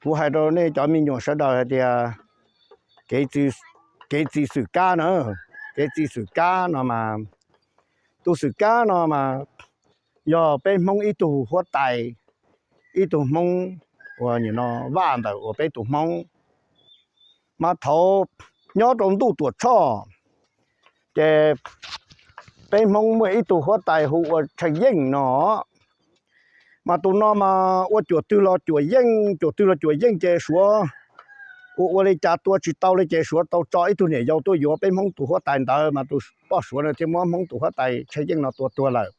Kuv hais rau nej cov me nyuam sawv daws hais tias kev txi xwm kab na, kev txi xwm kab no mas, tus xwm kab no mas yog peb Hmoob ib tug huab tais, ib tug Hmoob uas nim no vaj ntawm uas peb tus Hmoob. Mas thaum nyob rau ntuj Tuam Tshoj, ces peb Hmoob muaj ib tug huab tais hu ua Tshee Yeej no. Mas tus no mas ua cuam twg los cuam yeej, cuam twg los cuam yeej ces Suav ua ua li cas tua tsis tau li ces Suav tau tso ib tug niam yau tuaj yuav peb Hmoob tus huab tais ntawd, mas tus poj Suav no thiaj muab Hmoob tus huab tais Tshee Yeej no tua tuag lawm.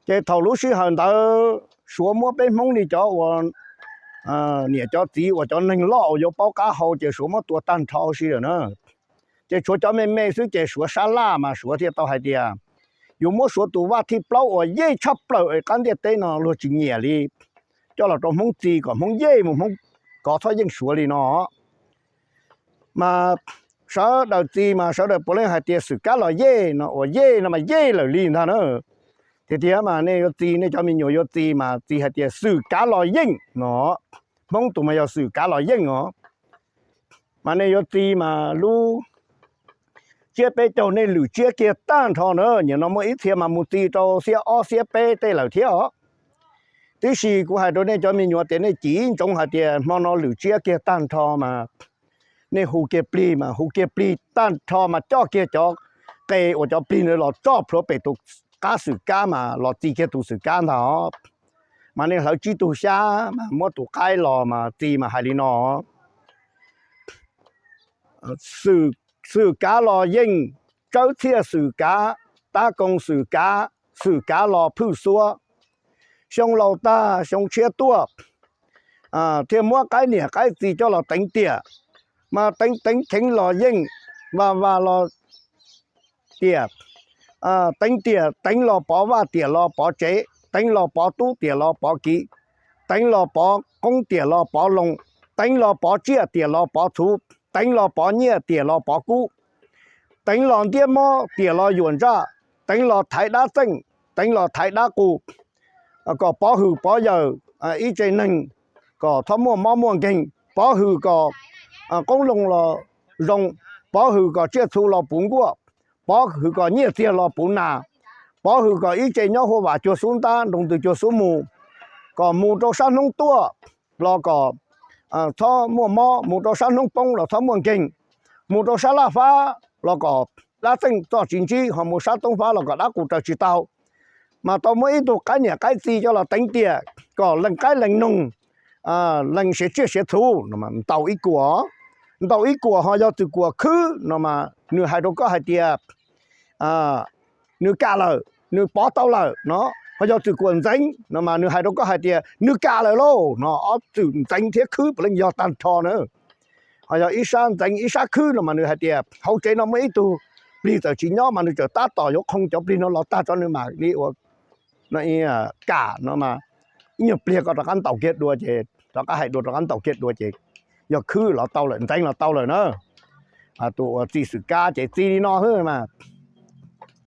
Ces thaum lub sij hawm ntawd Suav muab peb Hmoob li cov uas niam cov txiv uas cov neeg loj uas yuav paub qab hau ces Suav muab tua tag nrho huv si lawm na. Ces tshuav cov me me xwb ces Suav sab laj mas Suav thiaj tau hais tias yuav muab Suav tus vaj thib plaub uas yeej tshaj plaws es qab ntiaj teb no luag tsis nyiam li coj los rau Hmoob txi kom Hmoob yej mus, Hmoob kov txhob yeej Suav li no. Mas sawv daws txi mas sawv daws puav leej hais tias xwm kab los yej no, uas yej no mas yej lawm li ntag na. Tiag tiag mas nej yuav txi, nej cov me nyuam yuav txi mas txi hais tias xwm kab los yeej no. Hmoob tus mas yog xwm kab los yeej os. Mas nej yuav txi mas lub tsiab peb caug nej lwm tsiab kiag tag nrho na. Nim no muaj ib txhia mas mus txi rau xiab ob xiab peb tej lawm thiab os. Tiam sis kuv hais rau nej cov me nyuam tias nej cim ntsoov hais tias hmo no lwm tsiab kiag tag nrho mas nej hu kiag plig mas hu kiag plig tag nrho mas coj kiag cov qe uas cov plig ntawd los tso plhuav pem tus qab xwm kab mas los txi kiag tus xwm kab ntag os. Mas nej hlawv tsib tug xyab mas muab tus qaib los mas txi mas hais li no: Xwm kav los yeej, tsawb txhiaj xwm kav, tab koos xwm kav, xwm kav los phwj xuab. Xyoo laus tag xyoo tshiab tuaj, thiaj muab qaib niam qaib txiv coj los teev tiam. Mas teev teev cheev los yeej, vas vas los tiam, teev tiam teev los pov vaj tiam los pov tsev, teev los pov tub tiam los pov kiv, teev los pov qoob tiam los pov loo, teev los pov tsiaj tiam los pov txhuv, teev los pov nyiaj tiam los pov kub, teev los ntiab mob tiam los yuam ntsaj, teev los thaiv dab txeej, teev los thaiv dab qus, kom pov hwm pov yawm ib tse neeg, kom txhob muaj mob muaj nkeeg, pov hwm kom qoob loo los zoo, pov hwm kom tsiaj txhu los puv nkuaj, pov hwm kom nyiaj txiag los puv nas, pov hwm kom ib tse nyob huaj vam cuag xub ntab, nroo ntws cuag xub mus, kom mus rau sab hnub tuaj los kom txhob muaj mob, mus rau sab hnub poob los txhob muaj nkeeg, mus rau sab laj fab los kom dab txeej txoj tsis ntsib, ho mus sab toob fab los kom dab qus raws tsis tau. Mas tau muab ib tug qaib niam qaib txiv coj los teev tiam kom lees qaib lees noog, lees siav tsiaj siav txhu no, ntaus ib kuam, ntaus ib kuam ho yog txwm kuam khwb no mas nws hais rau koj hais tias nws kam lawm, nws pov tau lawm no. Ho yog txwm kuam ntxeev no mas nws hais rau koj hais tias nws kam lawm lauj no. Ob txwm ntxeev thiab khwb puav leej yog tag nrho na. Ho yog ib sab ntxeev ib sab khwb no mas nws hais tias hauv tsev no muaj ib tug plig txawm tsis nyob mas nws txawm tab tom yuav qhoo cov plig no los tag tso nws mam li ua kam no mas ib nyuag pliag koj rov qab ntaus kiag dua ces rov qab hais dua rov qab ntaus kiag dua ces yog khwb los tau lawm, ntxeev los tau lawm na. Tus uas txi xwm kab ces txi li no xwb mas.